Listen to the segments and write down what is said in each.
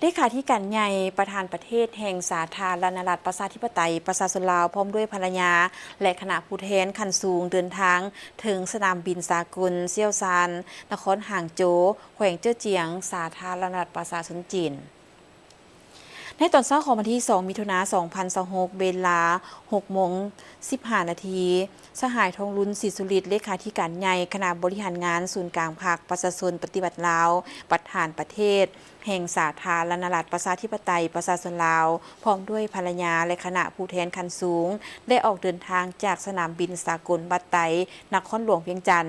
ເລຂາທິການໃຫຍ່ ປະທານປະເທດແຫ່ງສາທາລະນະລັດ ປະຊາທິປະໄຕ ປະຊາຊົນລາວ ພ້ອມດ້ວຍພັນລະຍາ ແລະ ຄະນະຜູ້ແທນຂັ້ນສູງ ເດີນທາງເຖິງສະໜາມບິນສາກົນຊ່ຽວຊານ ນະຄອນຫາງໂຈວ ແຂວງເຈີ້ອຈຽງ ສາທາລະນະລັດ ປະຊາຊົນຈີນ. ໃນຕອນເຊົ້າຂອງວັນທີສອງ ມິຖຸນາ ສອງພັນຊາວຫົກ ເວລາຫົກໂມງສິບຫ້ານາທີ, ສະຫາຍ ທອງລຸນ ສີສຸລິດ ເລຂາທິການໃຫຍ່ຄະນະບໍລິຫານງານສູນກາງພັກປະຊາຊົນປະຕິວັດລາວ ປະທານປະເທດແຫ່ງສາທາລະນະລັດ ປະຊາທິປະໄຕ ປະຊາຊົນລາວ ພ້ອມດ້ວຍພັນລະຍາ ແລະ ຄະນະຜູ້ແທນຂັ້ນສູງ ໄດ້ອອກເດີນທາງຈາກສະໜາມບິນສາກົນວັດໄຕ ນະຄອນຫຼວງວຽງຈັນ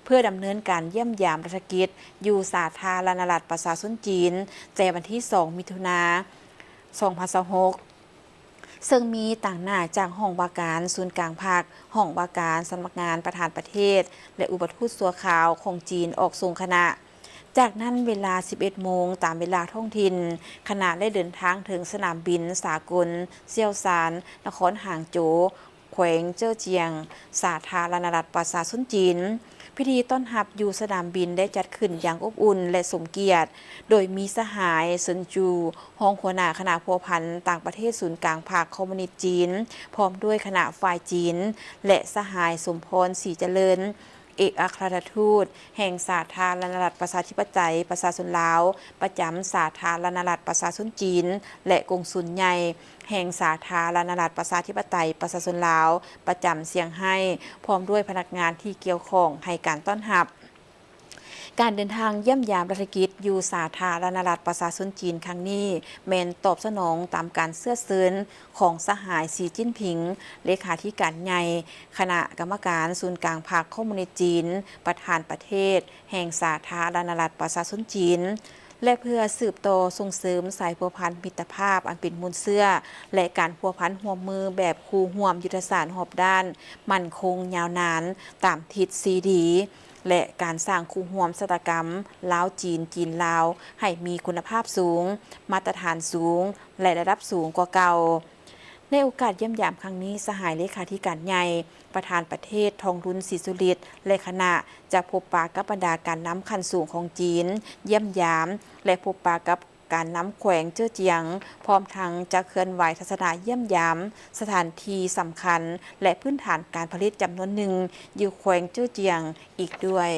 ເພື່ອດຳເນີນການຢ້ຽມຢາມລັດຖະກິດ ຢູ່ສາທາລະນະລັດປະຊາຊົນຈີນ ແຕ່ວັນທີສອງ ມິຖຸນາ ສອງພັນຊາວຫົກ ເຊິ່ງມີຕາງໜ້າຈາກຫ້ອງວ່າການສູນກາງພັກ, ຫ້ອງວ່າການສຳນັກງານປະທານປະເທດ ແລະ ອຸປະທູດຊົ່ວຄາວຂອງຈີນອອກສົ່ງຄະນະ. ຈາກນັ້ນເວລາສິບເອັດໂມງຕາມເວລາທ້ອງຖິ່ນ, ຄະນະໄດ້ເດີນທາງເຖິງສະໜາມບິນສາກົນຊ່ຽວຊານ ນະຄອນຫາງໂຈວ ແຂວງເຈີ້ອຈຽງ ສາທາລະນະລັດປະຊາຊົນຈີນ. ພິທີຕ້ອນຮັບຢູ່ສະໜາມບິນໄດ້ຈັດຂຶ້ນຢ່າງອົບອຸ່ນ ແລະ ສົມກຽດ, ໂດຍມີສະຫາຍ ເຊິນຈູ ຮອງຫົວໜ້າຄະນະພົວພັນຕ່າງປະເທດສູນກາງພັກຄອມມູນິດຈີນ, ພ້ອມດ້ວຍຄະນະຝ່າຍຈີນ ແລະ ສະຫາຍ ສົມພອນ ສີຈະເລີນ ເອກອັກຄະລັດຖະທູດແຫ່ງສາທາລະນະລັດປະຊາທິປະໄຕປະຊາຊົນລາວ ປະຈຳສາທາລະນະລັດປະຊາຊົນຈີນ ແລະ ກົງສຸນໃຫຍ່ແຫ່ງສາທາລະນະລັດປະຊາທິປະໄຕປະຊາຊົນລາວ ປະຈຳຊຽງໄຮ້ ພ້ອມດ້ວຍພະນັກງານທີ່ກ່ຽວຂ້ອງໃຫ້ການຕ້ອນຮັບ. ການເດີນທາງຢ້ຽມຢາມລັດຖະກິດຢູ່ສາທາລະນະລັດປະຊາຊົນຈີນຄັ້ງນີ້ ແມ່ນຕອບສະໜອງຕາມການເຊື້ອເຊີນຂອງສະຫາຍ ສີຈິ້ນຜິງ ເລຂາທິການໃຫຍ່ຄະນະກຳມະການສູນກາງພັກຄອມມູນິດຈີນ, ປະທານປະເທດແຫ່ງສາທາລະນະລັດປະຊາຊົນຈີນ ແລະ ເພື່ອສືບຕໍ່ສົ່ງເສີມສາຍພົວພັນມິດຕະພາບອັນເປັນມູນເຊື້ອ ແລະ ການພົວພັນຮ່ວມມືແບບຄູ່ຮ່ວມຍຸດທະສາດຮອບດ້ານ ໝັ້ນຄົງຍາວນານ ຕາມທິດສີ່ດີ ແລະ ການສ້າງຄູ່ຮ່ວມຊະຕາກຳລາວ-ຈີນ, ຈີນ-ລາວ ໃຫ້ມີຄຸນນະພາບສູງ, ມາດຕະຖານສູງ ແລະ ລະດັບສູງກວ່າເກົ່າ. ໃນໂອກາດຢ້ຽມຢາມຄັ້ງນີ້, ສະຫາຍເລຂາທິການໃຫຍ່ ປະທານປະເທດ ທອງລຸນ ສີສຸລິດ ແລະ ຄະນະ ຈະພົບປະກັບບັນດາການນຳຂັ້ນສູງຂອງຈີນ, ຢ້ຽມຢາມ ແລະ ພົບປະກັບການນຳແຂວງເຈີ້ອຈຽງ, ພ້ອມທັງຈະເຄື່ອນໄຫວທັດສະນະຢ້ຽມຢາມສະຖານທີ່ສຳຄັນ ແລະ ພື້ນຖານການຜະລິດຈຳນວນໜຶ່ງຢູ່ແຂວງເຈີ້ອຈຽງອີກດ້ວຍ.